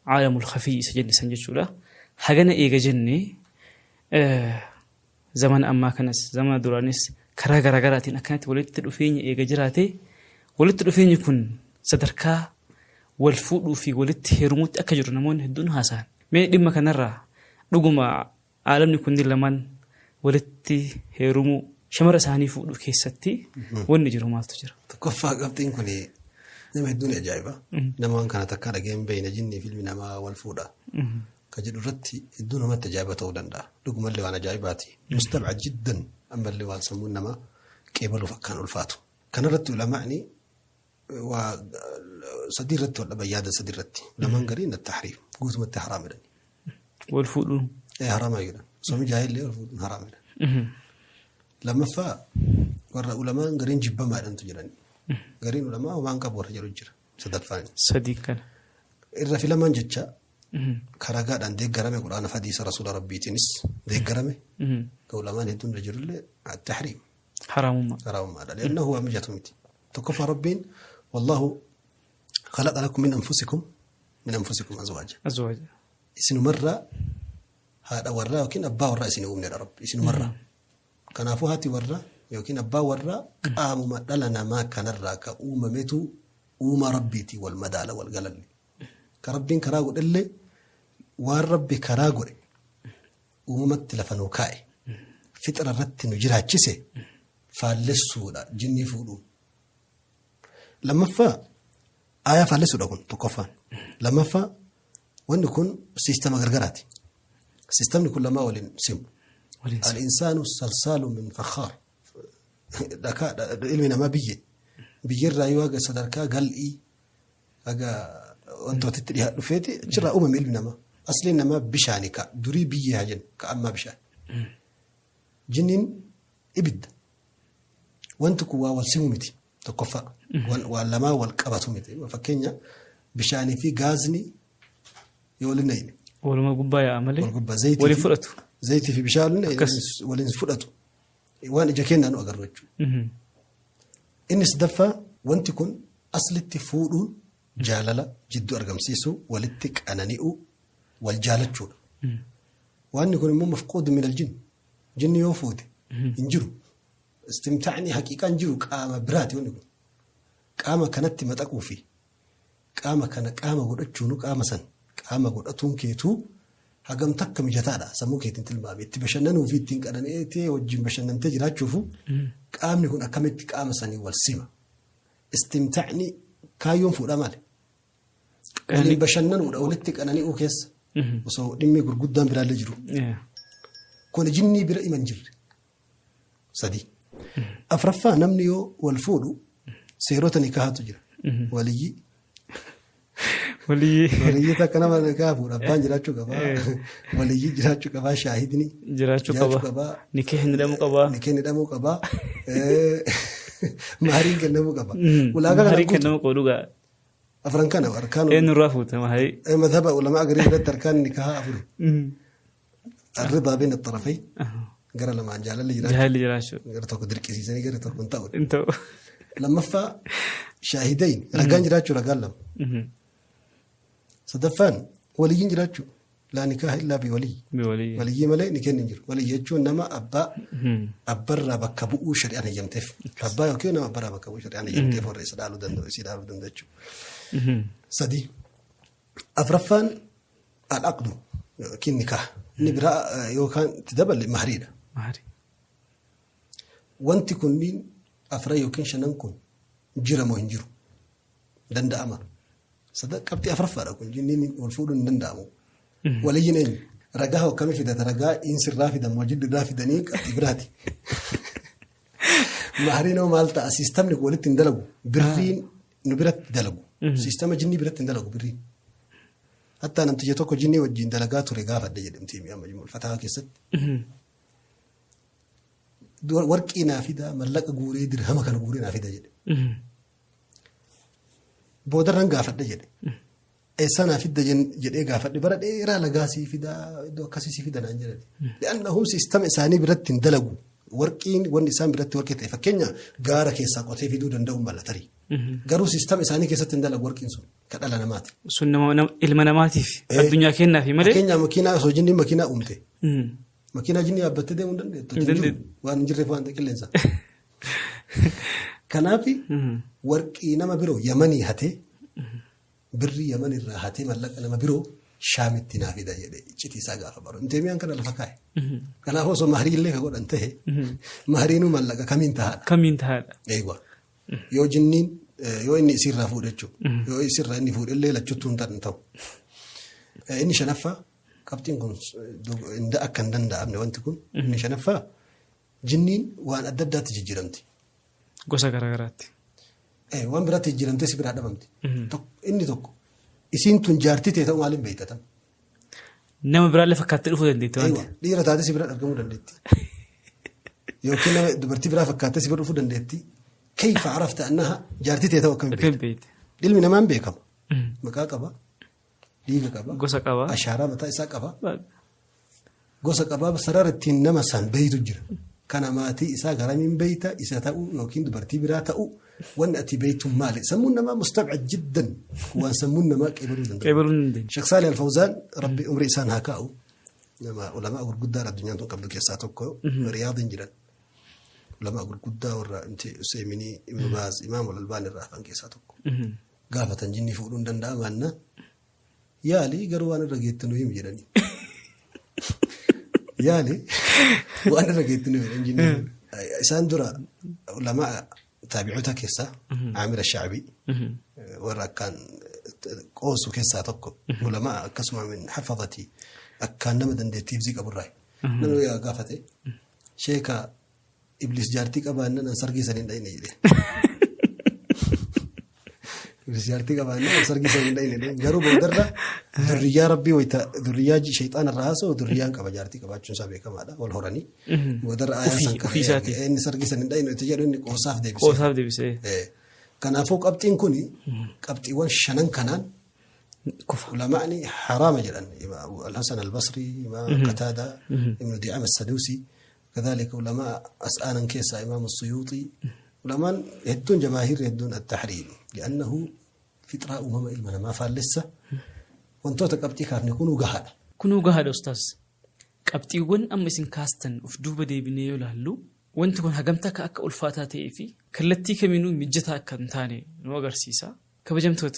Caalamul khafii isa jenne san jechuudha. Hagana eega jenne, zamana ammaa kanas zamana duraanis karaa garaagaraatiin akkanatti walitti dhufeenya eega jiraate, walitti dhufeenyi kun sadarkaa wal fuudhuu fi walitti heerumuutti akka jiru namoonni hedduun haasa'an. Mee dhimma kanarraa dhuguma aalamni kunniin lamaan walitti heerumuu, shamara isaanii fuudhuu keessatti wanni jiru maaltu jira? Tokkoffaa, qabxiin kun nama hedduun ajaa'iba. Nama waan kana takkaa dhaga'ee hin beekne, jinnii fi ilmi namaa wal fuudha ka jedhu irratti hedduu namatti ajaa'iba ta'uu danda'a. Dhugumallee waan ajaa'ibaati. مستبعد جدا, ammallee waan sammuun namaa qeebaluuf akkaan ulfaatu. Kanarratti ulamaa'ni waa sadii irratti wal dhaban, yaada sadii irratti. Lamaan gariin التحريم, guutumatti haraam jedhani. Wal fuudhuun. Haraama jedhan. Osoo mijaa'illee wal fuudhuun haraam jedhan. Lammaffaa, warra ulamaan gariin jibbamaadhantu jedhani. Gariin ulamaa homaan qabu warra jedhu jira. Sadaffaan. Sadii kana. Irra filamaan jecha karagaadhaan deeggarame, Quraana fi hadiisa Rasuula Rabbiitiinis deeggarame. Ka ulamaan hedduun irra jirullee التحريم. Haraamummaa. Haraamummaadha. لأنه waa mijatu miti. Tokkoffaa, Rabbiin والله خلق لكم من أنفسكم أزواجا. أزواجا. Isinumarraa haadha warraa yookiin abbaa warraa isin uumnedha Rabbi isinumarraa. Kanaafuu haati warraa yookiin abbaa warraa qaamuma dhala namaa kanarraa ka uumametu uumaa Rabbiitii wal madaala, wal galalli. Ka Rabbiin karaa godhellee, waan Rabbi karaa godhe, uumamatti lafa nuu kaa'e, fixra irratti nu jiraachise faallessuudha jinnii fuudhuun. Lammaffaa, aayaa faallessuudha kun tokkoffaan. Lammaffaa, wanni kun siistama gargaraati. Siistamni kun lamaa waliin simu. Waliin simu. الإنسان صلصال من فخار. Dhakaa, ilmi namaa biyye. Biyyarraa yoo haga sadarkaa gal'ii haga wantootatti dhiyaatu dhufeeti achirraa uumame ilmi namaa. Asliin namaa bishaani, ka durii biyyee haa jennu, ka ammaa bishaan. Jinniin ibidda. Wanti kun waa wal simu miti tokkoffaa. Waan lamaa wal qabatu miti. Fakkeenya, bishaanii fi gaazni yoo waliin naqne Waluma gubbaa yaa'a malee. Wal gubbaa zayitii Waliin fudhatu. Zayitii fi bishaan Akkas. waliin fudhatu. Waan ija keenyaan nu agarru jechuudha. Inni sadaffaa, wanti kun aslitti fuudhuun jaalala jidduu argamsiisuu, walitti qanani'uu, wal jaalachuudha. Wanni kun immoo مفقود من الجن. Jinni yoo fuute hin jiru. Istimtaacni haqiiqaan jiru qaama biraati wanni kun. Qaama kanatti maxaquu fi qaama kana qaama godhachuunu, qaama san qaama godhatuun keetuu hagam takka mijataadha sammuu keetiin tilmaame. Itti bashannanuu fi ittiin qanani'ee wajjin bashannantee jiraachuufu qaamni kun akkamitti qaama sanii wal sima? Istimtaacni kaayyoon fuudhaa maali? Waliin bashannanuudha, walitti qanani'uu keessa. Osoo dhimmi gurguddaan biraallee jiru. Kun jinnii bira ima hin jirre. Sadii. Afraffaa, namni yoo wal fuudhu seerota nikaahatu jira. Waliyyii. Walii. Waliyyii takka nama nikaha fuudha. Abbaan jiraachuu qabaa. Waliyyii jiraachuu qabaa. Shaahidni jiraachuu qaba. Qabaa. Nikahni hidhamuu qabaa. Nikahni hidhamuu qabaa. Mahariin kennamuu qaba. Ulaagaa kana Maharii guutu. Kennamuu qabu dhugaa. Afran kana arkaan. Eenyurraa fuute maharii? Madhaba ulamaa garii biratti arkaan nikahaa afuri. الرضا بين الطرفين, gara lamaan jaalalli jiraachuu. Jaalalli jiraachuu. Gara tokko dirqisiisanii gara tokko hin ta'u. Hin ta'u. Lammaffaa, شاهدين, ragaan jiraachuu, ragaan lama. Sadaffaan, waliyyiin jiraachuu. لا نكاح إلا بولي. بولي. Waliyyii malee ni kenni hin jiru. Waliyyi jechuun nama abbaa abbarraa bakka bu'uu shari'aan eeyyamteef. Abbaa yookiin nama abbarraa bakka bu'uu shari'aan eeyyamteef, warra isa dhaaluu danda'u, isii dhaaluu danda'u jechuudha. Sadii. Afraffaan, العقد yookiin nikaah. Inni biraa yookaan itti daballe mahriidha. Maharii. Wanti kunniin afran yookiin shanan kun jira moo hin jiru? Danda'ama. Qabxii afraffaadha kun, jinniin wal fuudhuun hin danda'amu. Waliyyiin eenyu? Ragaa hoo akkamii fidata? Ragaa insirraa fidan moo jiddurraa fidanii? Qabxii biraati. Mahariin hoo maal ta'a? Siistamni kun walitti hin dalagu. Birriin nu biratti dalagu. Siistama jinnii biratti hin dalagu birriin. Hattaa namticha tokko jinnii wajjin dalagaa ture gaafadhe jedhamti amma Majmuul Fataa keessatti. Warqii naa fidaa, mallaqa guuree, dirhama kana guuree naa fida jedhe. Boodarran gaafadhe jedhe. Eessaa naa fidda jedhee gaafadhe, bara dheeraa lagaa sii fidaa, iddoo akkasii sii fida naan jedhan. لأنهم siistama isaanii biratti hin dalagu. Warqiin wanni isaan biratti warqii ta'e, fakkeenya, gaara keessaa qotee fiduu danda'u mala tarii. Garuu siistama isaanii keessatti hin dalagu warqiin sun ka dhala namaati. Sun ilma namaatiif addunyaa kennaafi malee. Fakkeenyaaf makiinaa osoo jinniin makiinaa uumte. Makiinaa jinni yaabbattee deemuu hin dandeettu. Hin dandeettu. Waan hin jirreef waan ta'e qilleensa. Kanaaf warqii nama biroo Yamanii hatee birrii Yaman irraa hatee mallaqa nama biroo Shaamitti naa fida jedhee iccitii isaa gaafa baru. Ibn Teemiyaan kana lafa kaa'e. Kanaaf osoo mahrii illee ka godhan ta'e mahriinuu mallaqa kamiin tahaadha. Kamiin tahaadha. Eegwa. Yoo jinniin yoo inni isiirraa fuudhe jechuudha. Yoo isiirraa inni fuudhe illee lachuttuu hin ta'u. Inni shanaffaa qabxiin kun akka hin danda'amne wanti kun inni shanaffaa jinniin waan adda addaatti jijjiiramti. Gosa garaagaraatti. Waan biraatti jijjiiramtee si biraa dhabamti. Inni tokko isiin tun jaartii ta'e ta'uu maaliin beekta tam? Nama biraallee fakkaattee dhufuu dandeetti waan ta'eef. Dhiira taatee si bira argamuu dandeetti. Yookiin nama dubartii biraa fakkaattee si bira dhufuu dandeetti. Kayfa arafta annaha jaartii ta'e ta'uu akkamiin Akkamiin beekta? beekta? Ilmi namaa hin beekamu. Maqaa qaba. Dhiiga qaba. Gosa qaba. Ashaaraa mataa isaa qaba. Gosa qabaa sarara ittiin nama san beeytu jira. Kana maatii isaa garamiin beeyta isa ta'uu yookiin dubartii biraa ta'uu wanni ati beeytu maali? Sammuun namaa mustabcid jiddan waan sammuun namaa qeebaluu danda'u. Qeebaluu hin dandeenye. Sheekh Saalih Al-Fawzaan rabbi umrii isaan haa kaa'u. Nama ulamaa gurguddaa addunyaan tun qabdu keessaa tokko Riyaadiin jiran. Ulamaa gurguddaa warra inti Useyminii, Ibnu Baaz, Imaam Al-Albaani irraa hafan keessaa tokko. Gaafatan jinni fuudhuun danda'amaanna yaali garuu waan irra geettu nu himi jedhanii. Yaali waan irra geettu nu jedhan jinni. Isaan dura ulamaa taabi'oota keessaa Aamir Ashaabii warra akkaan qoosu keessaa tokko ulamaa akkasuma min hafadhati akkaan nama dandeettii hifzii qaburraa. Namni yaa gaafate sheeka Iblis jaartii qabaannan an sargii san hin dhayne jedhe. Iblis jaartii qabaannan an sargii san hin dhayne jedhe. Garuu boodarra dhurriyyaa rabbii wayita dhurriyyaa shayxaana irraa haasa'u dhurriyyaan qaba jaartii qabaachuun isaa beekamaadha wal horanii. Boodarra aayaa san Ofii isaatii. qara'ee inni sargii san hin dhayne itti jedhu inni qoosaaf deebise. Qoosaaf deebisee. Kanaafuu qabxiin kun qabxiiwwan shanan kanaan Kufa. Ulamaa'ni haraama jedhan Al-Hasan Al-Basri, Imaam Qataada, Ibn Di'am As-Sadusi, kadhalika ulamaa as aanan keessaa Imaam As-Suyuuxi, ulamaan hedduun jamaahiirri hedduun at-tahriim li'annahu fixraa uumama ilma namaa faallessa wantoota qabxii kaafne kunuu gahaadha. Kunuu gahaadha ustaaz. Qabxiiwwan amma isin kaastan of duuba deebinee yoo ilaallu wanti kun hagam takka akka ulfaataa ta'ee fi kallattii kamiinuu mijataa akka hin taane nu agarsiisa. Kabajamtoota.